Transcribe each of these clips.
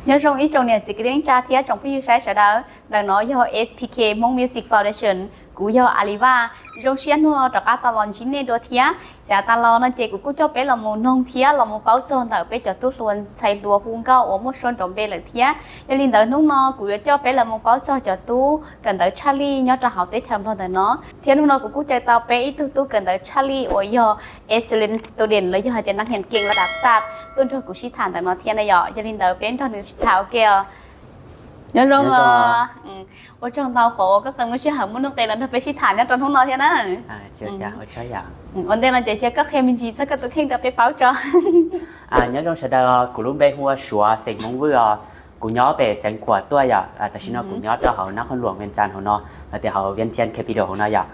Nyob zoo ib tsoom niam txiv kwv tij neej tsa thiab tsoom phooj ywg saib sawv daws, ntawm no yog S P K Hmong Music Foundation, kuv yog Aliva. Zoo siab hnub no rov qab tau los ntsib nej dua thiab. Xav tas los no ces kuv kuj coj peb los mus noog thiab los mus paub txog ntawm peb cov tub hluas ntxhais hluas hu nkauj uas muaj suab nrov npe lawm thiab. Yog li ntawd hnub no kuv yuav coj peb los mus paub txog cov tub kawm ntawv tshaj lij nyob rau hauv teb chaws Nplog ntawm no. Thiab hnub no kuv kuj caw tau peb ib tug tub kawm ntawv tshaj lij uas yog excellent student los yog hais tias nab hias keej la dam xaj tuaj nrog kuv sib tham ntawm no thiab na yom. Yog li ntawd peb nrog nws sib tham ua ke os. Nyob zoo os. Ua tsaug ntau qhov uas koj qee lub sij hawm muaj nuj qes los nrog peb sib tham nyob rau hnub no thiab na. Ua ntej no ces cia koj qhia me ntsis txog koj tus kheej rau peb paub tso. Nyob zoo sawv daws, kuv lub npe hu ua Suav xeem Hmoob Vwj os. Kuv nyob pem Xeev Khuam tuaj yom. Tam sim no kuv nyob rau hauv Nab Qhoos Luam Vias Cas hauv no, los tias hauv Vias Cas Capital hauv no yom.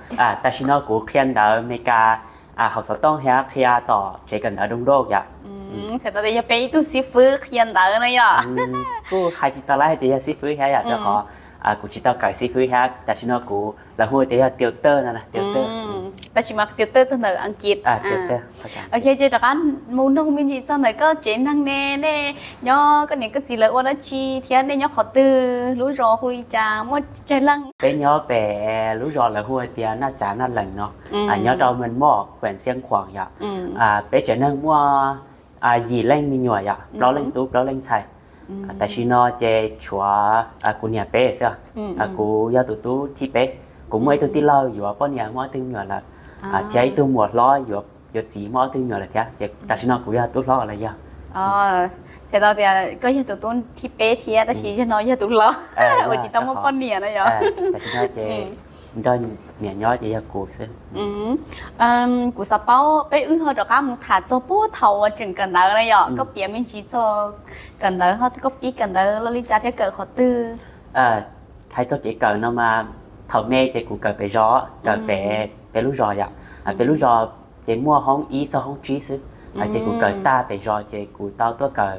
Tam sim no kuv qhia ntawv Meskas hauv xov tooj thiab qhia tom tsev kawm ntawv Dooj Dooj yom. Txhais tau tias yog peb ib tug xib fwb qhia ntawv no yom. Kuj hais tsis tau lawv hais tias yog xib fwb thiab yom, rau qhov kuv tsis tau kawm xib fwb thiab. Tam sim no kuv, lawv hu tias yog tias tawj no, tias tawj. Tab sis mas tias tawj txog ntawm Askiv. Ok, ces rov qab mus noog me ntsis txog ntawm koj tsev neeg ne, nej nyob, koj niam koj txiv lawv ua dab tsi thiab nej nyob qhov twg, lub zos hu li cas, muaj tsawg leej? Peb nyob pem lub zos lawv hu tias Naj Tsav Naj Lees no, nyob rau Mes Moj, Khuam Xiav Khuam yom. Peb tsev neeg muaj yim leej me nyuam yom, plaub leej tub plaub leej ntxhais. Tam sim no ces tshuav kuv niam peb xwb. Kuv yog tus tub thib peb. Kuv muaj ib tug tij laug yuav poj niam muaj ob tug me nyuam lawm, thiab ib tug muam hlob yuav txiv muaj ob tug me nyuam lawm thiab, ces tam sim no kuv yog tub hlob los yog. Txhais tau tias koj yog tus tub thib peb thiab tab sis yog no yog tus hlob uas tsis tau muaj poj niam no yom. Tam sim no ces nrog niam nyob ces yog kuv xwb. Kuv xav paub, peb wb ho rov qab mus tham txog puag thaum uas tseem kawm ntawv na yom, koj piav me ntsis txog kawm ntawv, koj pib kawm ntawv los li cas thiab kawm qhov twg? Hais txog kev kawm no mas thaum me ces kuv kawm pem zos, kawm pem peb lub zos yom. Peb lub zos ces muaj hoob ib txog hoob tsib xwb, ces kuv kawm tag pem zos ces kuv tau tuaj kawm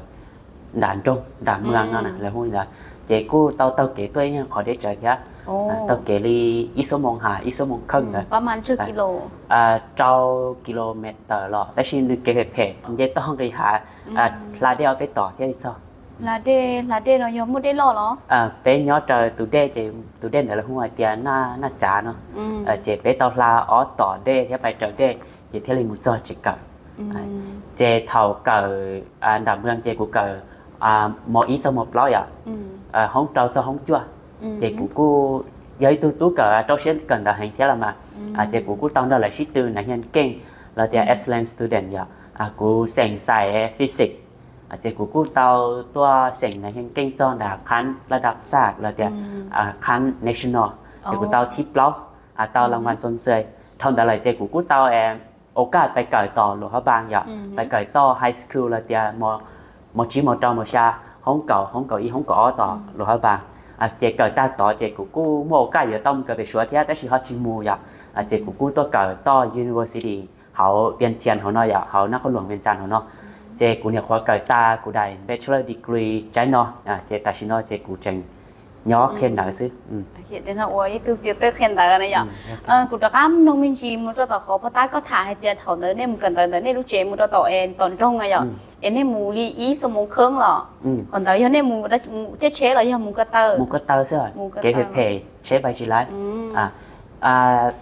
nram nroog nram mwas no na lawv hu li ntawd, ces kuj tau taug kev tuaj ib nyuag qhov deb tsawv thiab. Taug kev li ib xuab moos ha ib xuab moos kheej ntawd, rau kilometer los, tab sis nws kev phem phem, nce toj nqis hav, hla dej ob peb tom thiaj li txog. Hla dej no yog muaj dej loj los? Peb nyob raws tus dej ces tus dej ntawd lawv hu hais tias Naj Tsav no, ces peb tau hla ob tom dej thiab pais raws dej ces thiaj li mus txog tsev kawm. Ces thaum kawm nram mwas ces kuv kawm mos ib txog mos plaub yom, hoob rau txog hoob cuaj, ces kuv kuj yog ib tug tub kawm rau siab kawm ntawv heev thiab los mas, ces kuv kuj tau nrog lawv sib tw nas hias keej los tias excellent student yom. Kuv xeem xais physics, ces kuv kuj tau tuaj xeem nas hias keej txog nram qhab laj dab xaj los tias qhab national, ces kuv tau thib plaub, tau las vas xoo xwm. Dhau ntawd lawm ces kuv kuj tau ua kaj pais kawm tom Luam Hab Npaas yom, pais kawm toj high school los tias mos tsib mos rau mos xya, hoob kaum hoob kaum ib hoob kaum ob tom Luam Hab Npaas. Ces kawm tag tod ces kuv kuj muaj ua kaj yuav tau mus kawm pem Suav thiab tab sis ho tsis mus yom. Ces kuv kuj tuaj kawm toj university hauv Vias Cas hauv no yom, hauv Nab Qhoos Luam Vias Cas hauv no. Ces kuv nyuam qhuav kawm tag kuv daim bachelor degree tsaib no, ces tam sim no ces kuv tseem nyob qhia ntawv xwb. Ua ib tug tias tawj qhia ntawv na yom. Kuv rov qab noog me ntsis mus rau tom qhov puag ta koj tham hais tias thaum ntawd nej mus kawm ntawv ntawm nej lub tsev mus rau tom es tom nroog na yom, es nej mus li ib xuab moos kheej los? Qhov ntawd yog nej mus caij tsheb los yog mus ko taw? Mus ko taw xwb, kev phem phem tsheb pais tsis laiv.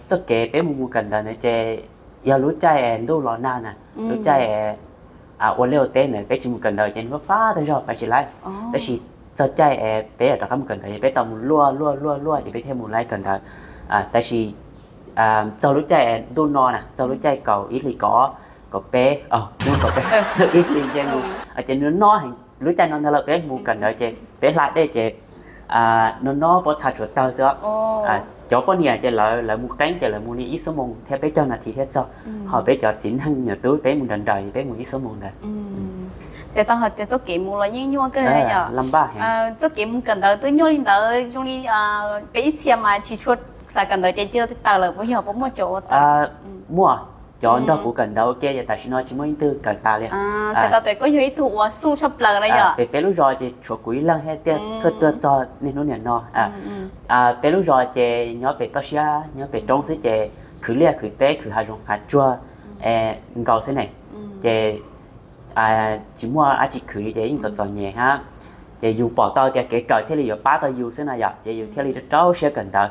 Txoj kev peb mus mus kawm ntawv ntawd ces yog lub caij es ntuj los nag na, lub caij es ua liaj ua teb ntawd peb tsis mus kawm ntawv ces nws fab fab tag zog pais tsis laiv. Tab sis txog caij es peb rov qab mus kawm ntawv ces peb tau mus luaj luaj luaj luaj ces peb thiaj mus laiv kawm ntawv. Tab sis txog lub caij es ntuj no na, txog lub caij kaum ib hlis kaum ob kaum peb, ntuj kaum peb ib hlis ces mus, ces nws no heev. Lub caij no ntag lawm peb mus kawm ntawv ces peb hla dej ces no no pob txha tshuav tawg xwb. Cov poj niam ces lawv, lawv mus qeeb ces lawv mus li ib xuab moos thiab peb caug nas this thiab txog, ho peb cov txiv neej nyuam tub peb mus nrawm nrawm ces peb mus ib xuab moos ntawd. Ces tau hais tias txoj kev mus los yeej nyuaj kawg yom. Txoj kev mus kawm ntawv twb nyuaj li ntawd zoo li peb ib txhia mas tsis tshua xav kawm ntawv ces cia li tawm lawm puas yog, puas muaj cov ua tawm? Muaj, cov nrog kuv kawm ntawv ua ke ces tam sim no tsis muaj ib tug kawm tas li. Txhais tau tias koj yog ib tug uas xub tshaj plaws na yom. Pem peb lub zos ces tshuav kuv ib leeg thiab tiaj tuaj tuaj txog niaj hnub niam no. Peb lub zos ces nyob pem toj siab nyob pem roob xwb ces khwv liaj khwv teb khwv hav zoov hav tsuag nkaus xwb ne. Ces tsis muaj dab tsi khwv ces yeej txom txom nyem hab. ces yus pom tau tias kev kawm thiaj li yuav pab tau yus xwb no yom, ces yus thiaj li rau siab kawm ntawv.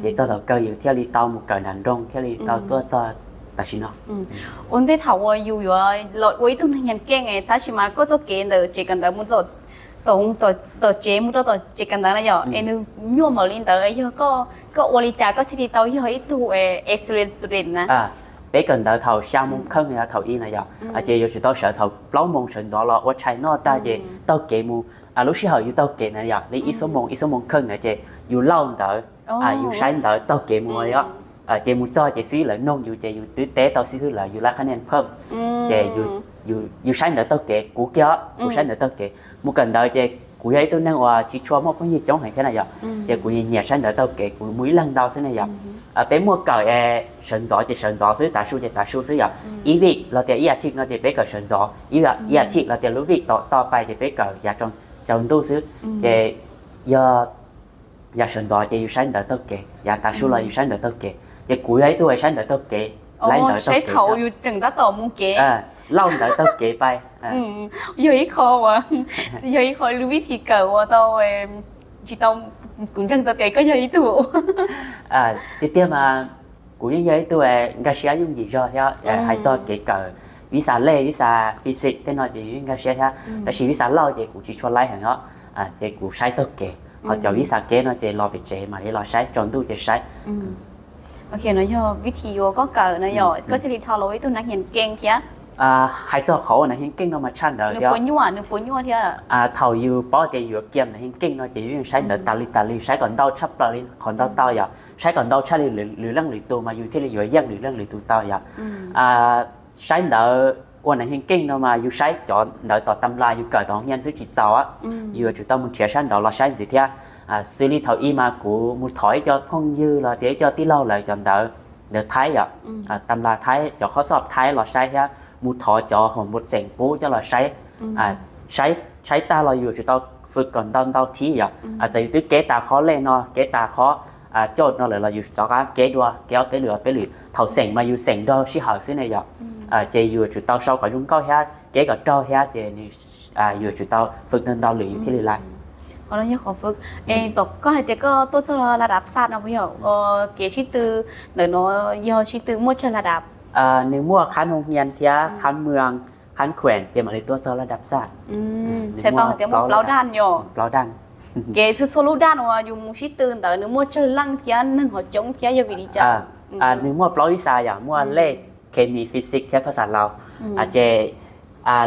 Ces txog thaum kawg yus thiaj li tau mus kawm nram nroog thiaj li tau tuaj txog tam sim no. Ua ntej thaum uas yus yuav los ua ib tug neeg nyeem keej tab sis mas koj txoj kev ntawm tsev kawm ntawv mus tom tsev mus rau tom tsev kawm ntawv na yom, es nws nyuaj npaum li ntawd, yog koj ua li cas koj thiaj li tau yog ib tug excellent student na? Peb kawm ntawv thaum xya moo kheej thaum ib na yom, ces yuav tsum tau sawv thaum plaub moo sawv ntxov los ua tshais noj tag ces taug kev mus, lub sij hawm yus taug kev na yom li ib xuab moo ib xuab moo kheej ntawd ces yus lauj ntawv, yus saib ntawv taug kev mus os. Ces mus txog ces xib hwb lawv noog yus ces yus twb teb tau xib hwb lawv yus laib qhab nia phaj. Ces yus saib ntawv taug kev, kuv kiag kuv saib ntawv taug kev mus kawm ntawv ces kuv yog ib tug neeg uas tsis tshua muaj phooj ywg coob heev thiab na yom, ces kuv nyiam nyiam saib ntawv taug kev, kuv mus ib leeg ntau xwb ne yom. Peb muaj kawm sawv ntxov ces sawv ntxov xwb, tav su ces tav su xwb yom. Ib vij los tias ib as thiv no ces peb kawm sawv ntxov, ib as thiv los tias lub vij tom toj pais ces peb kawm yav tsaus ntuj xwb. Ces yog yav sawv ntxov ces yus saib ntawv taug kev, yav tav su los yus saib ntawv taug kev, ces kuv yog ib tug saib ntawv taug kev, laib ntawv taug kev, lauj ntawv taug kev pais. Yog ib qho, yog ib qho lub vij thi kawm uas tau, tsis tau, kuv ntseeg tau tias koj yog ib tug tiag tiag mas kuv yeej yog ib tug nkag siab yooj yim zog thiab. Hais txog kev kawm vis xas lej, vis xas physics tej no ces yus yeej nkag siab thiab, tab sis vis xas lauj ces kuv tsis tshua laib heev os. Ces kuv saib taug kev, ho cov vis xas kev no ces los pem tsev mam li los saib, tsaus ntuj ces saib. Ok, no yog vij thi uas koj kawm no yom, koj thiaj li dhau los ua ib tug nab nyeem keej thiab. Hais txog qhov uas nab nyeem keej no mas tshaj ntawd thiab. Nws puas nyuaj thiab? Thaum yus paub tias yus yuav kiam nab nyeem keej no ces yus yeej saib ntawv tas li tas li, saib kom ntau tshaj plaws li qhov ntau tau yom, saib kom ntau tshaj li lwm leej lwm tus mas yus thiaj li yuav yeej lwm leej lwm tus tau yom. Saib ntawv ua nab nyeem keej no mas yus saib cov ntawv tom tam las yus kawm tom hoo nyiaj xwb tsis txaus, yus yuav tsum tau mus nrhiav sab nraud los saib ntxiv thiab. Xws li thaum ib mas kuv mus thov ib co phooj ywg los tias ib co tij laug lawv cov ntawv, ntawv Thaib yom, tam las Thaib, cov khob xoj Thaib los saib thiab, mus thov cov hom npua tseem pub coj los saib. Saib, saib tag los yus yuav tsum tau fwm kom ntau ntau thib yom. Txawm yus twb keb tas qhov lej no, keb tas qhov cauj no lawm los yus rov qab keb dua, keb ob peb lwm ob peb lwm. Thaum xeem mas yus xeem nrog sij hawm xwb ne yom. Ces yus yuav tsum tau sau kom zoo nkauj thiab keb kom raug thiab ces yus yuav tsum tau fwm ntau ntau lwm yus thiaj li laib. Qhov no yog qhov fwm. Es tom koj hais tias koj tuaj txog la dam xaj no puas yog, kev sib tw ntawm no yog sib tw muaj tsawg la dam? Nws muaj khab hoo nyiaj thiab khab mwas, khab khuem ces mam li tuaj txog la dam xaj. Txhais tau hais tias muaj plaub daj yom? Plaub daj. Kev txhua txhua lub daj uas yus mus sib tw ntawd nws muaj tsawg leej thiab neeg ho coob thiab yog vim li cas? Nws muaj plaub vis xas yom, muaj lej, khes mis, physics thiab phaj xas laus. Ces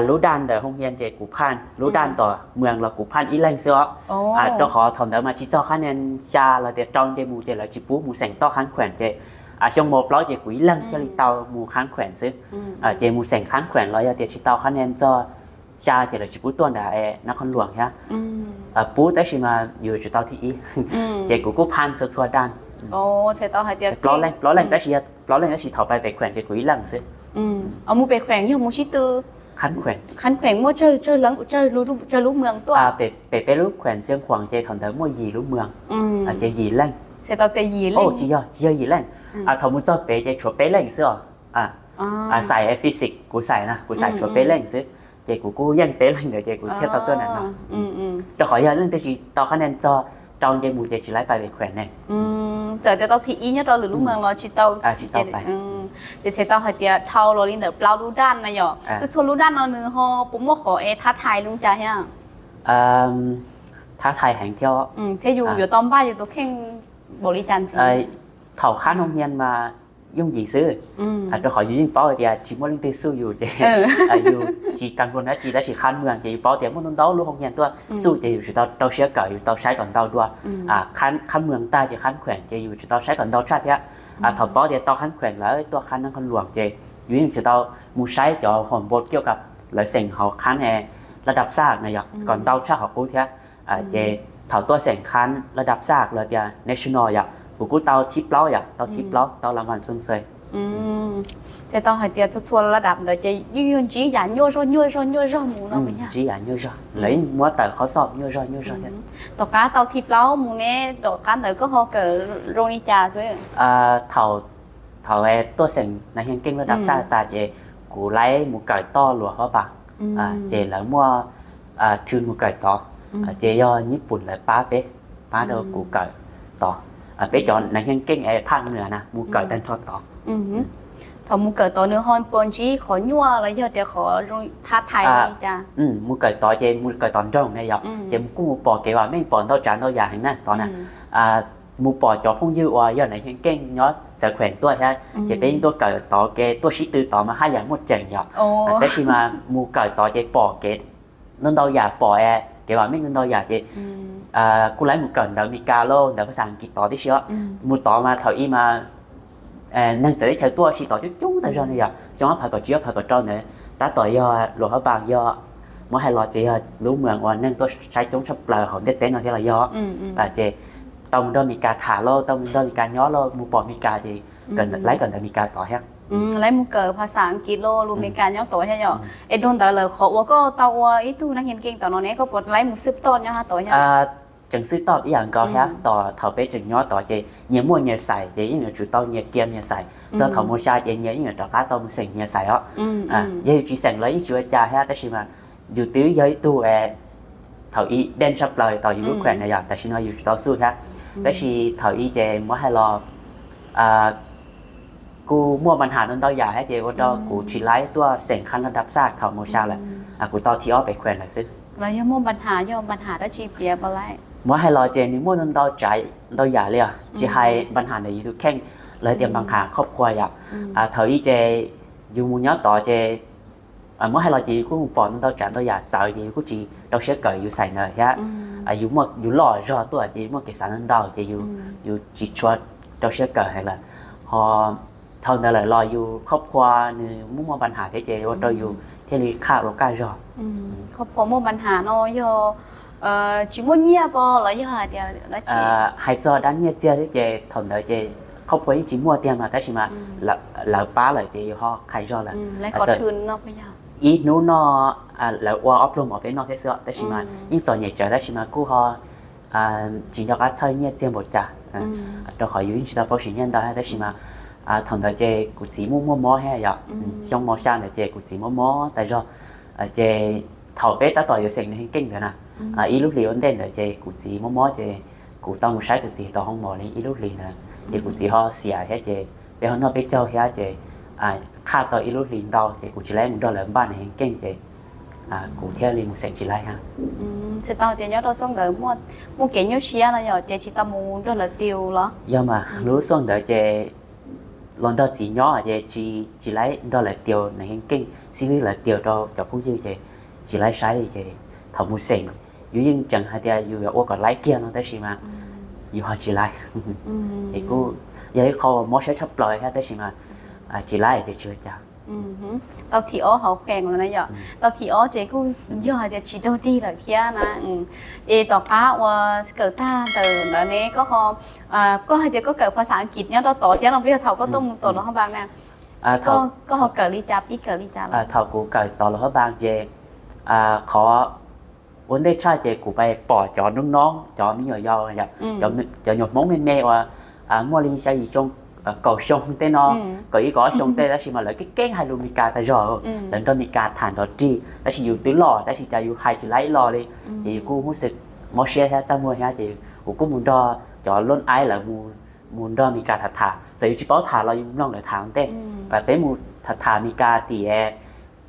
lub daj ntawm hoo nyiaj ces kuv phaj, lub daj tom mwas los kuv phaj ib leeg xwb os. Rau qhov thaum ntawd mas tsis txog khab nia xya los tias rau nce mus ces lawv tsis pub mus xeem toj khab khuem ces xyoo mos plaub ces kuv ib leeg thiaj li tau mus khab khuem xwb. Ces mus xeem khab khuem los yog tias tsis tau khab nia txog xya ces lawv tsis pub tuaj nram nab qhoo luam thiab. Pub tab sis mas yus yuav tsum tau thib ib. Ces kuv kuj phaj txhua txhua daj. Txhais tau hais tias plaub leeg, plaub leeg tab sis yog plaub leeg tab sis thaum pais pem khuem ces kuv ib leeg xwb. Mus pem khuem yog mus sib tw khab khuem, muaj tsawg, tsawg lub mwas tuaj? Pem peb lub khuem Xiav Khuam ces thaum ntawd muaj yim lub mwas, ces yim leej. Txhais tau tias yim leej? Tsis yog, tsis yog yim leej. Thaum mus txog pem ces tshuav peb leej xwb os. Xais physics, kuv xais na, kuv xais tshuav peb leej xwb. Ces kuv kuj yeej peb leej ntawd ces kuv thiaj tau tuaj ntawm no. Rau qhov yog leej twg tsis tau khab nia txog rau nce mus ces tsis laib pais pem khuem ne. Txawm tias tau thib ib nyob rau lwm lub mwas los tsis tau, tsis tau pais. Ces txhais tau hais tias dhau los li ntawm plaub lub daj na yom, txhua txhua lub daj no nws ho puas muaj qhov es thab thais li cas thiab? Thab thais heev thiab. Thiab yus yuav tau npaj yus tus kheej npaum li cas ntxiv? Thaum khab hoo nyiaj mas yooj yim xwb, rau qhov yus yeej paub hais tias tsis muaj leej twg xuj yus ces yus tsis kas npluag dab tsi, tab sis khab mwas ces yus paub tias muaj ntau ntau lub hoo nyiaj tuaj xuj ces yus tsum tau rau siab kawm, yus tau saib kom ntau dua. Khab mwas tag ces khab khuem ces yus tsum tau saib kom ntau tshaj thiab. Thaum paub tias tau khab khuem lawm tuaj khab nab qhoo luam ces yus yeej tsum tau mus saib cov hom npua kiaj kam lawv xeem hauv khab laj dab xaj na yom, kom ntau tshaj qhov qub thiab. Ces thaum tuaj xeem khab laj dab xaj los tias national yom, kuv kuj tau thib plaub yom, tau thib plaub, tau la vas xoo xwm. Ces tau hais tias txhua txhua la dab ntawd ces yeej yuav ntsib yam nyuaj zog nyuaj zog nyuaj zog mus no. Ntsib yam nyuaj zog, lawv yeej muab tawm qhov xoj nyuaj zog nyuaj zog thiab. Tom qab tau thib plaub mus ne, tom qab ntawd koj ho kawm zoo li cas xwb? Thaum, thaum tuaj xeem nas hias keej laj dab xaj tas ces kuv laib mus kawm toj luas hob pas, ces lawv muaj thw mus kawm tod. Ces yog Nyij Pooj lawv pab peb, pab rau kuv kawm tod. Peb cov neeg keej es phaj nws na mus kawm tag nrho tod. Thaum mus kawm tod nws ho puas ntsib qhov nyuaj los yog tias qhov zoo thab thais li cas? Mus kawm tod ces mus kawm tod nroog ne yom, ces mus kuj mus pom kev vam meej, pom ntau tsav ntau yam heev na tod na. Mus pom cov phooj ywg uas yog neeg keej nyob txawv khuem tuaj thiab, ces peb yeej tuaj kawm tod, kev tuaj sib tw tod mas haj yam muaj tseem yom. Tab sis mas mus kawm tod ces pom kev ntau ntau yam, pom kev vam meej ntau ntau yam ces kuj laib mus kawm ntawv Meskas lauj, ntawv phas xas Askiv tod tib si os. Mus tod mas thaum ub mas neeg txawv teb chaws tuaj si tod coob coob tag zog ne yom, xyoo ob phav kaum tsib ob phav kaum rau ntawd tab tom yog Luam Phab Npas, yog muab hais los ces yog lub moos uas neeg tuaj saib coob tshaj plaws hauv ntiaj teb no thiab los yog. Ces tau mus nrog Meskas tham lauj, tau mus nrog Meskas nyob lauj, mus pom Meskas ces laib kawm ntawv Meskas tod thiab. Laib mus kawm phas xas Askiv lauj, lus Meskas nyob tod thiab yom. Es dua ntawd lawm qhov uas koj tau ua ib tug neeg keej tom no ne, koj puas laib mus xwb toj nyob tod thiab? Tseem xwb toj ib yam nkaus thiab, tom thaum peb tseem nyob tod ces nyias muaj nyias xais ces yeej yuav tsum tau nyias kiam nyias xais. Txog thaum mus xya ces nyias yeej yuav rov qab tau mus xeem nyias xais os. Yog yus tsis xeem los yeej tsis ua cas thiab, tab sis mas yus twb yog ib tug thaum ub dej tshaj plaws tom yus lub khuem na yom, tam sim no yus tsis tau xub thiab. Tab sis thaum ub ces muab hais los kuj muaj npa nham ntau ntau yam thiab ces ua rau kuv tsis laib tuaj xeem qha noj dab xaj thaum mus xya lawm. Kuv tau thib ob pem khuem lawm xwb. Los yog muaj npa nham, yog npa nham dab tsi piav puas laib? Muab hais los ces nws muaj ntau tsav ntau yam li os, tsis hais npa nham ntawm yus tus kheej, los tias npa nham khoj khua yom. Thaum ub ces yus mus nyob tod ces muab hais los ces yus kuj mus pom ntau tsav ntau yam txawv ces yus kuj tsis rau siab kawm yus xais ntawd thiab. Yus muaj, yus loj zog tuaj ces yus muaj kev xav ntau ntau ces yus tsis tshua rau siab kawm heev lawm. Ho thaum ntawd lawm los yus khoj khua nws muaj muaj npa nham thiab ces ua rau yus thiaj li qhaj ua kaj zog. Khoj khua muaj npa nham no yog tsis muaj nyiaj pov los yog hais tias dab tsi? Hais txog dab nyiaj txiag thiab ces thaum ntawd ces khoj khua yeej tsis muaj tiag mas tab sis mas lawv pab lawm ces yus ho qhais zog lawm. Ib hnub no lawv ua ob pluag mov peb noj thiab xwb, tab sis mas yeej txom nyem tsawv tab sis mas kuj ho tsis nco qab txhawj nyiaj txiag npaum cas, rau qhov yus yeej tsis tau paub siv nyiaj ntau thiab. Tab sis mas thaum ntawd ces kuv txiv muaj muaj mob thiab yom, xyoo mos xya ntawd ces kuv txiv muaj mob tas zog. Ces thaum peb tab tom yuav xeem nws heev keej ntawd na, ib lub hlis ua ntej ntawd ces kuv txiv muaj mob ces kuv tau mus saib kuv txiv tau hoo mos li ib lub hlis ntawd ces kuv txiv ho xiam thiab ces peb ho noj peb caug thiab ces qhaj tau ib lub hlis ntau ces kuv tsis laib mus nrog lawv npaj nws heev keej ces kuv thiaj li mus xeem tsis laib thiab. Txhais tau tias nyob rau xub nkawd muaj kev nyuaj siab no yom, ces tsis tau mus nrog lawv tiaus los? Yog mas lub xub ntawd ces los nrog txiv nyob ces tsis, tsis laib nrog lawv tiaus, nws yeej keej xib fwb lawv tiaus rau cov phooj ywg ces tsis laib saib li ces thaum mus xeem yus yeej tseem hais tias yus yuav ua kom laib kiag no tab sis mas yus ho tsis laib. Ces kuj yog ib qho mob siab tshaj plaws thiab tab sis mas tsis laib ces tsis ua cas. Tau thib ob hauv kheem lawm na yom, tau thib ob ces kuj yog hais tias tsis raug dig lawm thiab na. Es tom qab uas kawm tag ntawm ntawd ne, koj ho, koj hais tias koj kawm phas xas Askiv nyob rau tod thiab no, puas yog thaum koj tuaj mus tom Luam Phab Npas na? Koj ho kawm li cas, pib kawm li cas los? Thaum kuv kawm tom Luam Phab Npas ces qhov ua ntej tshaj ces kuv pais pom cov noob noob, cov me nyuam yaus, cov nyuam Hmoob me me uas muaj li xya yim xyoo, kaum xyoo tej no, kaum ib kaum ob xyoo tej tab sis mas lawv keej keej hais lus Meskas tas zog, lawv nrog Meskas tham nrov rig tab sis yus twb loj tab sis cas yus hais tsis laib los li. Ces yus kuj hnub xwb mob siab thiab txaj muag thiab ces kuv kuj mus nrog cov loj aib lawv mus nrog Meskas tham tham, txawm yus tsis paub tham los yus mloog lawv tham ua ntej. Peb mus tham tham Meskas tim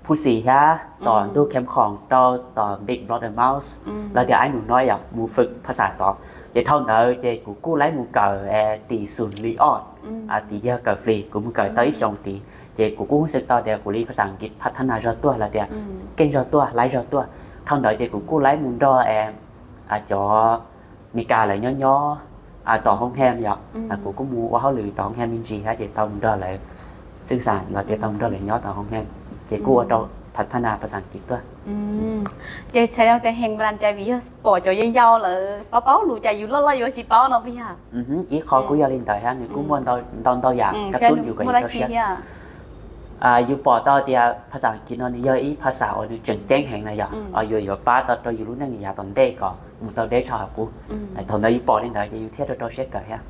Phuj Xis thiab tom ntug Kheem Khoom rau tom Big Brother Mouse los tias ais nus no yom, mus fwm phas xas tod. Ces dhau ntawd ces kuv kuj laib mus kawm tim Xus Li Oj, tim yawg kawm flis, kuv mus kawm tau ib xyoos tid ces kuv kuj hnub xwb tau tias kuv li phas xas Askiv phav thab nas zog tuaj los tias keej zog tuaj, laib zog tuaj. Dhau ntawd ces kuv kuj laib mus nrog cov Meskas lawv nyob nyob tom hoo hem yom, kuv kuj mus ua hauj lwm tom hoo hem me ntsis thiab ces tau mus nrog lawv xwb xas los tias tau mus nrog lawv nyob tom hoo hem, ces kuj ua rau phav thab nas phas xas Askiv tuaj. Ces txhais tau tias heev nplas cas vim yog pom cov yau yau lawv paub paub lus cas yus loj loj yuav tsis paub no puas yog? Ib qho kuj yog li ntawd thiab, nws kuj muaj ntau ntau yam kab tub yus kom yus rau siab. Yus pom tau tias phas xas Askiv no nws yog ib phas xas uas nws tseem ceeb heev na yom, yuav yuav pab tau rau yus lub neej yav tom ntej kom mus tau deb tshaj qub. Thaum ntawd yus pom li ntawd ces yus thiaj rau rau siab kawm thiab.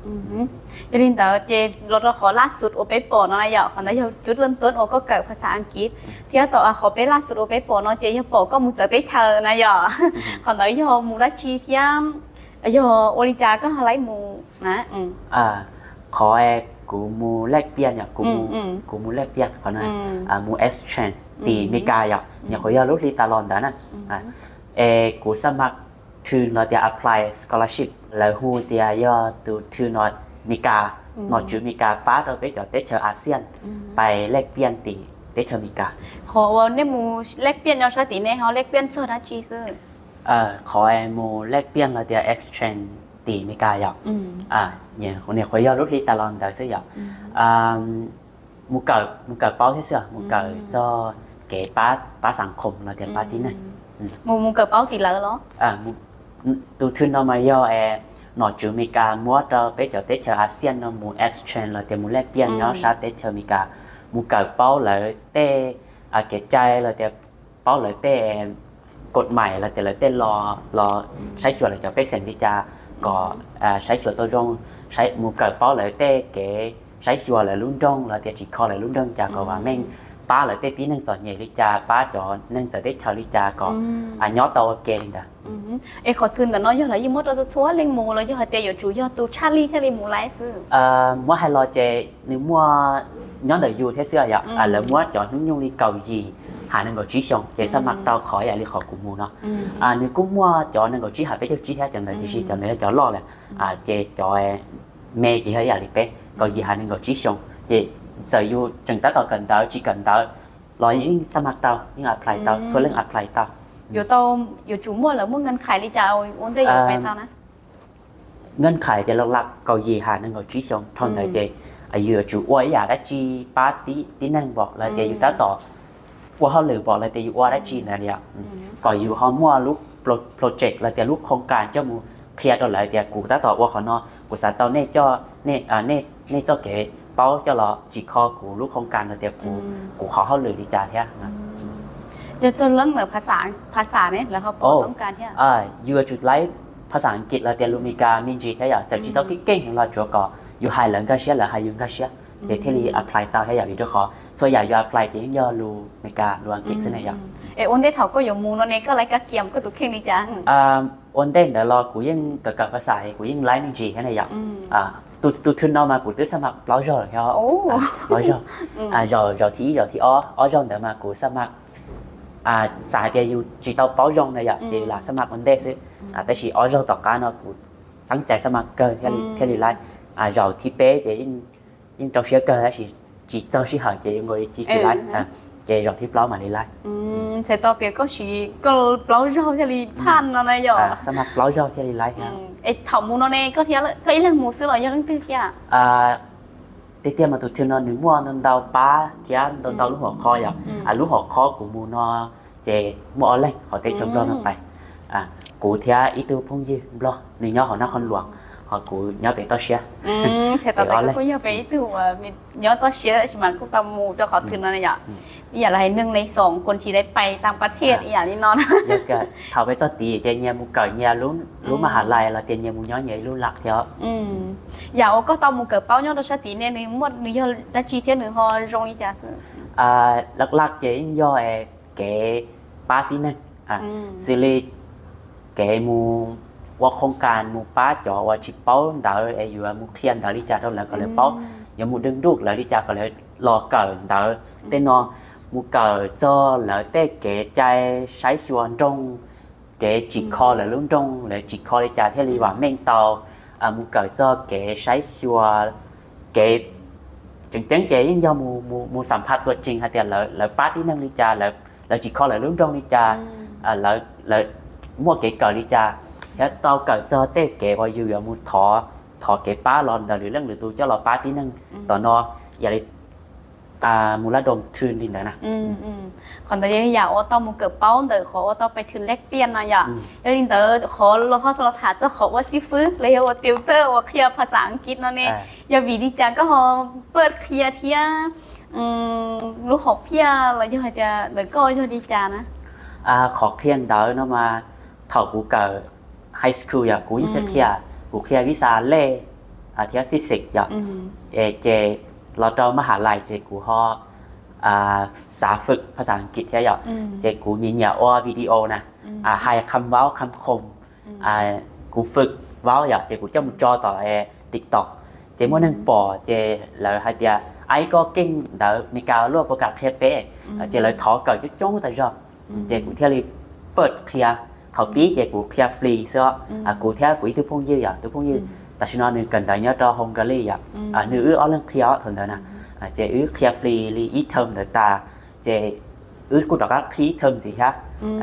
Yog li ntawd ces los rau qhov laj xus uas peb pom no na yom, qhov ntawd yog cub laj tuab uas koj kawm phas xas Askiv, thiab tom qhov peb laj xus uas peb pom no ces yog pom koj mus txawv teb chaws na yom. Qhov ntawd yog mus dab tsi thiab yog ua li cas koj ho laib mus na? Qhov kuv mus lej piaj yom, kuv mus lej piaj qhov no, mus exchange tim Meskas yom, nyuam qhuav yog lub hli tas los ntawd na. Es kuv xab mas thw los tias apply scholarship, lawv hu tias yog tus thw no Meskas, nom tswv Meskas pab rau peb cov teb chaws Axias pais lej piaj tim teb chaws Meskas. Qhov uas nej mus lej piaj nyob sab tim nej ho lej piaj txog dab tsi xwb? Qhov mus lej piaj los tias exchange tim Meskas yom, nyuam qhuav yog lub hli tas los ntawd xwb yom. Mus kawm, mus kawm paub thiab xwb, mus kawm txog kev pab, pab xav khoom los tias pab tib neeg. Mus, mus kawm paub tim lawv los? Tus thw no mas yog nom tswv Meskas muab rau peb cov teb chaws Axias no mus exchange los tias mus lej piaj nyob sab teb chaws Meskas, mus kawm paub lawv tej kev cai los tias paub lawv tej kod mais los tias lawv tej lo, los saib xyuas lawv cov pej xeem li cas kom saib xyuas tau zoo, mus kawm paub lawv tej kev saib xyuas lawv lub nroog los tias tsim kho lawv lub nroog li cas kom vam meej, pab lawv tej tib neeg txom nyem li cas, pab cov neeg txawv teb chaws li cas kom nyob tau ua ke li ntawd. Es qhov thw ntawm no yog lawv yeej muab rau txhua txhua leej mus los yog hais tias yuav tsum yog tus tshaj lij thiaj li mus laib xwb? Muab hais los ces nws muaj nyob ntawm yus thiab xwb yom. Lawv muab cov hnub nyoog li kaum yim has nees nkaum tsib xyoo ces xab mas tau qhov ib yam li qhov kuv mus no. Nws kuj muaj cov nees nkaum tsib has peb caug tsib thiab, cov ntawd tiam sis cov ntawd yog cov loj lawm. Ces cov me ces yog ib yam li peb, kaum yim has nees nkaum tsib xyoo. Ces txawm yus tseem tab tom kawm ntawv tsis kawm ntawv los yeej xab mas tau, yeej apply tau, txhua leej apply tau. Yuav tau, yuav tsum muaj, lawv muaj nkees khais li cas ua ntej yuav pais tau na? Nkees khais ces laj laj kaum yim has nees nkaum tsib xyoo dhau ntawd ces yus yuav tsum ua ib yam dab tsi pab tib neeg npaum los tias yus tab tom ua hauj lwm npaum los tias yus ua dab tsi ntawd li, kom yus ho muaj lub project los tias lub khoos kas coj mus qhia rau lawv tias kuv tab tom ua qhov no, kuv xav tau nej coj, nej txoj kev paub coj los tsim kho kuv lub khoos kas los tias kuv, kuv qhov hauj lwm li cas thiab. Yog txog leej ntawm phas xas ne, lawv ho pom toob kas thiab? Yus yuav tsum laib phas xas Askiv los tias lus Meskas me ntsis thiab yom, txawm tsis tau keej keej los tsuav kom yus hais lawv nkag siab, lawv hais yus nkag siab, ces thiaj li apply tau thiab yom, vim rau qhov txhua yam yus apply ces yeej yog lus Meskas, lus Askiv xwb ne yom. Es ua ntej thaum koj yuav mus no ne koj laib kab kiam koj tus kheej li cas? Ua ntej ntawd los kuv yeej kawm kawm phas xas, kuv yeej laib me ntsis thiab ne yom. Tus thwv no mas kuv twb xab mas plaub zaug lawm thiab, plaub zaug, zaum, zaum thib ib, zaum thib ob, ob zaug ntawd mas kuv xab mas, xav hais tias yus tsis tau paub zoo na yom, ces lam xab mas ua ntej xwb. Tab sis ob zaug tom qab no kuv teeb cai xab mas kawg thiaj li laib. Zaum thib peb ces yeej rau siab kawg tab sis tsis txog sij hawm ces yuav nkaus tsis laib, ces zaum thib plaub mam li laib. Txhais tau tias koj siv koj plaub zaug thiaj li phaj no na yom. Xab mas plaub zaug thiaj li laib thiab. Es thaum mus no ne koj ib leeg mus xwb los yog leej twg thiab? Tiag tiag mas tus thwv no nws muaj ntau ntau pab thiab ntau ntau lub hom khov yom. Lub hom khov kuv mus no ces muaj ob leeg hauv teb chaws Nplog no pais. Kuv thiab ib tug phooj ywg Nplog, nws nyob hauv Naj Qhoos Luam, ho kuv nyob pem toj siab. Txhais tau tias koj kuj yog peb ib tug uas nyob toj siab tab sis mas kuj tau mus rau qhov thwv no yom. Ib yam li hais neeg li xoom koos tsis dai pais tas pas thiaj ib yam li no. Thaum peb txog tid ces nyias mus kawm nyias lub maj has lais los tias nyias mus nyob nyias ib lub lam thiab. Yam uas koj tau mus kawm paub nyob rau sab tid ne nws muaj, nws yog dab tsi thiab nws ho zoo li cas xwb? Laj laj ces yeej yog kev pab tib neeg, xws li kev mus ua khoos kas mus pab cov uas tsis paub ntawv es yuav mus qhia ntawv li cas rau lawv kom lawv paub, yuav mus dwb nruj lawv li cas kom lawv los kawm ntawv tej no, mus kawm txog lawv tej kev cai saib xyuas nroog, kev tsim kho lawv lub nroog, lawv tsim kho li cas thiaj li vam meej tau, mus kawm txog kev saib xyuas, kev tseem ceeb ces yeej yog mus xam phaj tuam tsees hais tias lawv pab tib neeg li cas, lawv tsim kho lawv lub nroog li cas, lawv muaj kev kawm li cas, thiab tau kawm txog tej kev uas yus yuav mus thov, thov kev pab los ntawm lwm leej lwm tus coj los pab tib neeg tom no, yam li mus lab doo thwv li ntawd na. Qhov ntawd yog yam uas tau mus kawm paub ntawm qhov uas tau pais thwv lej piaj no yom. Yog li ntawd qhov los ho los tham txog qhov ua xib fwb los yog ua tiutor uas qhia phas xas Askiv no ne, yog vim li cas koj ho pab qhia thiab lub hom phiaj los yog hais tias ntawm koj yog li cas na? Qhov qhia ntawv no mas thaum kuv kawm high school yog kuv yeej qhia, kuv qhia vib xa lej thiab physics yom. Ces los rau mab has lais ces kuv ho xav fwm phas xas Askiv thiab yom, ces kuv nyiam nyiam ua video na, hais kham vaub kham khoom, kuv fwm vaub yom, ces kuv coj mus tso tom TikTok, ces muaj neeg pom ces lawv hais tias, Aib, koj keej ntawv Meskas luaj, puas kam qhia peb? Ces lawv thov kawm coob coob tas zog, ces kuv thiaj li pab qhia. Thaum pib ces kuv qhia free xwb, kuv thiab kuv ib tug phooj ywg yom, tus phooj ywg tam sim no nws kawm ntawv nyob rau Hungary yom, nws wb ob leeg qhia thaum ntawd na, ces wb qhia free li ib term ntawd tas, ces wb kuj rov qab qhib term ntxiv thiab,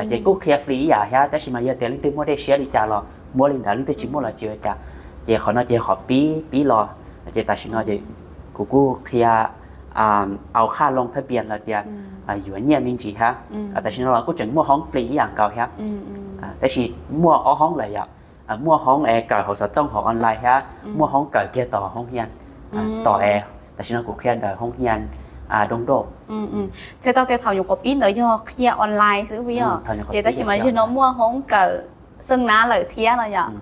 ces kuj qhia free ib yam thiab, tab sis mas yog tias leej twg muaj dej siab li cas los muab li ntawd, leej twg tsis muaj los tsis ua cas. Ces qhov no ces qhov pib pib los, ces tam sim no ces kuv kuj qhia au khaj loo thab pias los tias yuav nyiaj me ntsis thiab. Tam sim no los kuj tseem muaj hoob free ib yam nkaus thiab, tab sis muaj ob hoob lawm yom, muaj hoob es kawm hauv xov tooj hauv online thiab, muaj hoob kawm kiag tom hoob hias, tom es tam sim no kuv qhia ntawm hoob hias Doo Doj. Txhais tau tias thaum nyuam qhuav pib ntawd yog qhia online xwb puas yog? Ces tab sis mas zaum no muaj hoob kawm xeeb nab lawm thiab no yom.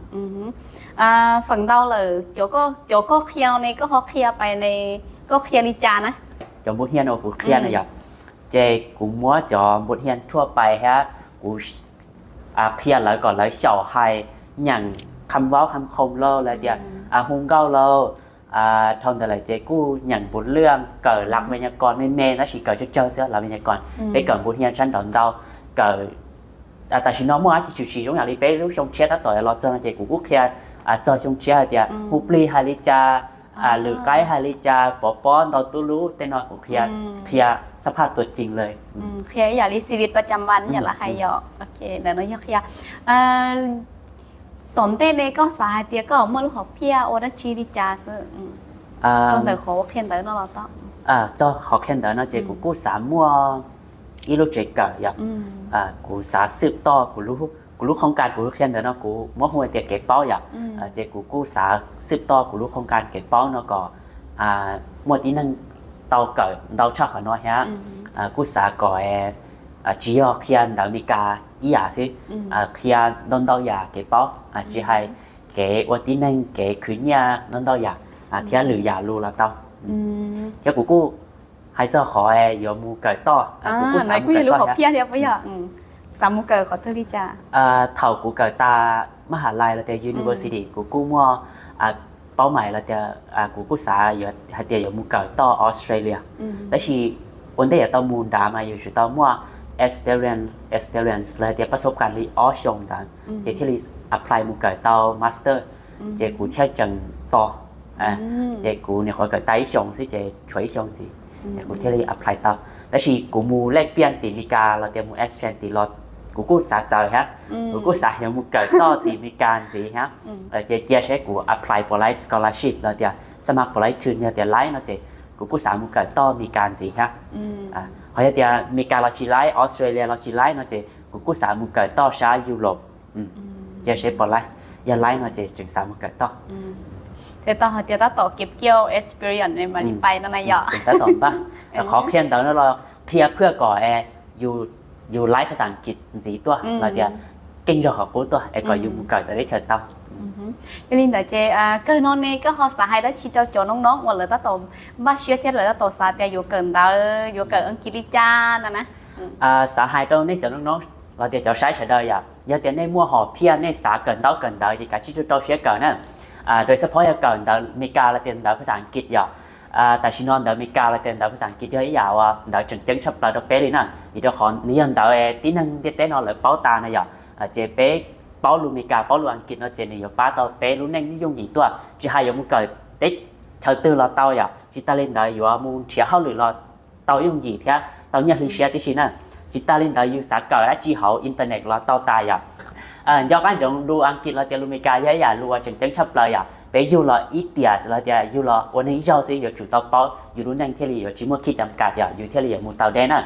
Feem ntau lawm, cov koj qhia no ne koj ho qhia pais ne, koj qhia li cas na? Cov npus hias uas kuv qhia na yom, ces kuv muab cov npus hias thuaj pais thiab kuv qhia lawv kom lawv xyaum hais nyeem kham vaub kham khoom lauj, lawv tias hu nkauj lauj, dhau ntawd lawm ces kuj nyeem npus lwaj, kawm lab ves nyas kos me me, tab sis kawm tsawg tsawg xwb lab ves nyas kos. Peb kawm npus hias sab nraud ntau, kawm tam sim no muaj dab tsi tshwm sim zoo yam li peb lub xyoo tshiab tab tom los txog no ces kuv kuj qhia txog xyoo tshiab hais tias hu plig hais li cas, lwm qaib hais li cas, pov pob ntau tub lub, tej no kuv qhia, qhia xab phaj tuam cees lawm. Qhia ib yam li xi vi pa cam vas yam lawv hais yom. Ntawm no yog qhia. Tom ntej ne koj xav hais tias koj muaj lub hom phiaj ua dab tsi li cas xwb txog ntawm qhov qhia ntawv no los tau? Txog qhov qhia ntawv no ces kuv kuj xav muaj ib lub tsev kawm yom. Kuv xav xwb toj kuv lub, kuv lub khoos kas kuv qhia ntawv no kuv muab hu tias kev paub yom. Ces kuv kuj xav xwb toj kuv lub khoos kas kev paub no kom muaj tib neeg tau kawm ntau tshaj qhov no thiab. Kuj xav kom tsis yog qhia ntawv Meskas ib yam xwb, qhia ntau ntau yam kev paub, tsis hais kev ua tib neeg, kev khwv nyiaj, ntau ntau yam thiab lwm yam lus los tau. Thiab kuv kuj hais txog qhov yuav mus kawm toj, kuv kuj xav mus kawm toj thiab. Xav mus kawm qhov twg li cas? Thaum kuv kawm tas mab has lais los tias university, kuv kuj muaj paub mais los tias kuv kuj xav hais tias yuav mus kawm toj Australia. Tab sis ua ntej yuav tau mus nrad mas yuav tsum tau muaj experience, experience los hais tias pab xub kas li ob xyoos ntawd ces thiaj li apply mus kawm tau master. Ces kuv thiaj tseem tos, ces kuv nyuam qhuav kawm tas ib xyoos xwb ces tshuav ib xyoos ntxiv, kuv thiaj li apply tau. Tab sis kuv mus lej piaj tim Meskas los tias mus exchange tim los kuv kuj xav txawv thiab, kuv kuj xav yuav mus kawm toj tim Meskas ntxiv thiab. Ces cia seb kuv apply puas laib scholarship los tias xab mas puas laib tuition, yog tias laib no ces kuv kuj xav mus kawm toj Meskas ntxiv thiab. Ho yog tias Meskas los tsis laib, Australia los tsis laib no ces kuv kuj xav mus kawm toj sab Europe. Cia seb puas laib, yog laib no ces tseem xav mus kawm toj. Ces tau hais tias tab tom kev kiau experience mam li pais no na yom. Tab tom npaj, qhov qhia ntawv no los qhia phaj kom yus, yus laib phaj xas Askiv ntxiv tuaj los tias keej zog qhov qub tuaj es kom yus mus kawm txawv teb chaws tau. Yog li ntawd ces kawg no ne koj ho xav hais dab tsi rau cov noob noob uas lawv tab tom npaj siab thiab lawv tab tom xav tias yuav kawm ntawv, yuav kawm Askiv li cas no na? Xav hais rau nej cov noob noob los tias cov saib sawv daws yom, yog tias nej muaj hom phiaj nej xav kawm ntaub kawm ntawv ces kav tsij rau rau siab kawm na. Rau xab phob yog kawm ntawv Meskas los tias ntawv phaj xas Askiv yom. Tam sim no ntawv Meskas los tias ntawv phaj xas Askiv yog ib yam uas ntawv tseem ceeb tshaj plaws rau peb li na, vim rau qhov nws yog ntawv es tib neeg ntiaj teb no lawv paub tas na yom. Ces peb paub lus Meskas paub lus Askiv no ces nws yuav pab tau peb lub neej yooj yim tuaj, tsis hais yuav mus kawm teb chaws twg los tau yom. Tsis tas li ntawd yuav mus nrhiav hauj lwm los tau yooj yim thiab tau nyiaj hli siab tib si na. Tsis tas li ntawd yus xav kawm dab tsi hauv internet los tau tas yom. Nco qab ntsoov lus Askiv los tias lus Meskas yog ib yam lus uas tseem ceeb tshaj plaws yom. Peb yug los ib tiam los tias yug los ua neeg zaug xwb yuav tsum tau paub, yus lub neej thiaj li yuav tsis muaj khij cam kas yom, yus thiaj li yuav mus tau deb na.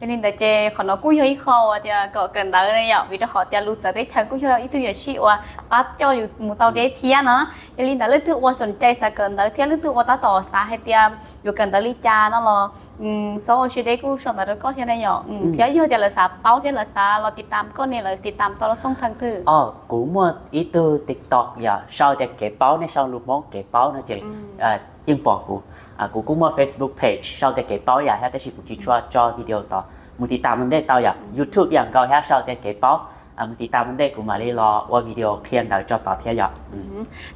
Yog li ntawd ces qhov no kuj yog ib qho uas tias kom kawm ntawv ne yom, vim rau qhov tias lus txawv teb chaws kuj yog ib tug yuam sij uas pab coj yus mus tau deb thiab no. Yog li ntawd leej twg ua xom cai xav kawm ntawv thiab leej twg ua tab tom xav hais tias yuav kawm ntawv li cas no los xob ua siab deb kuj sau ntawv rau koj thiab ne yom. Thiab yog tias lawv xav paub thiab lawv xav los tiv tam koj ne, lawv tiv tam tau los xoo thee twg? Kuv muaj ib tug TikTok yom, sau tias kev paub, nej sau lus Hmoob kev paub no ces yeej pom kuv. Kuv kuj muaj Facebook page sau tias kev paub yom thiab, tab sis kuv tsis tshua tso video tod. Mus tiv tam ua ntej tau yom. YouTube yam nkaus thiab, sau tias kev paub, mus tiv tam ua ntej kuv mam li los ua video qhia ntawv tso tod thiab yom.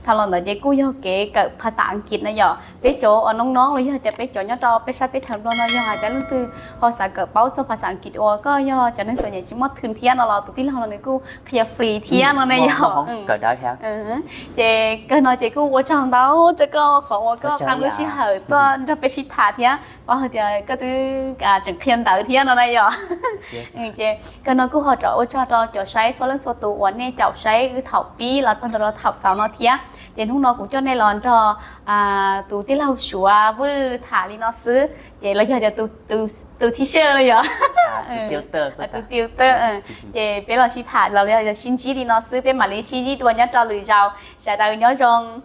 Dhau los ntawd ces kuj yog kev kawm phas xas as kiv na yom. Peb cov uas noob noob los yog tias peb cov nyob rau peb sab teb chaws Nplog no yog hais tias leej twg ho xav kawm paub txog phas xas as kiv uas koj yog cov neeg txom nyem tsis muaj thwm thiab no los tus tij laug no nws kuj qhia free thiab no ne yom. Ces kawg no ces kuj ua tsaug ntau rau koj qhov uas koj qee lub sij hawm tuaj nrog peb sib tham thiab paub hais tias koj twb tseem qhia ntawv thiab no na yom. Ces kawg no kuj ho rov ua tsaug rau cov saib txhua leej txhua tus uas nej caum saib wb thaum pib los txog ntua rau thaum xaus no thiab. Ces hnub no kuv coj nej los nrog tus tij laug Suav Vwj tham li no xwb, ces los yog tias tus thib sej no yom, tus tutor, ces peb los sib tham los yog sib ntsib li no xwb, peb mam li sib ntsib dua nyob rau lwm zaus, sawv daws nyob zoo.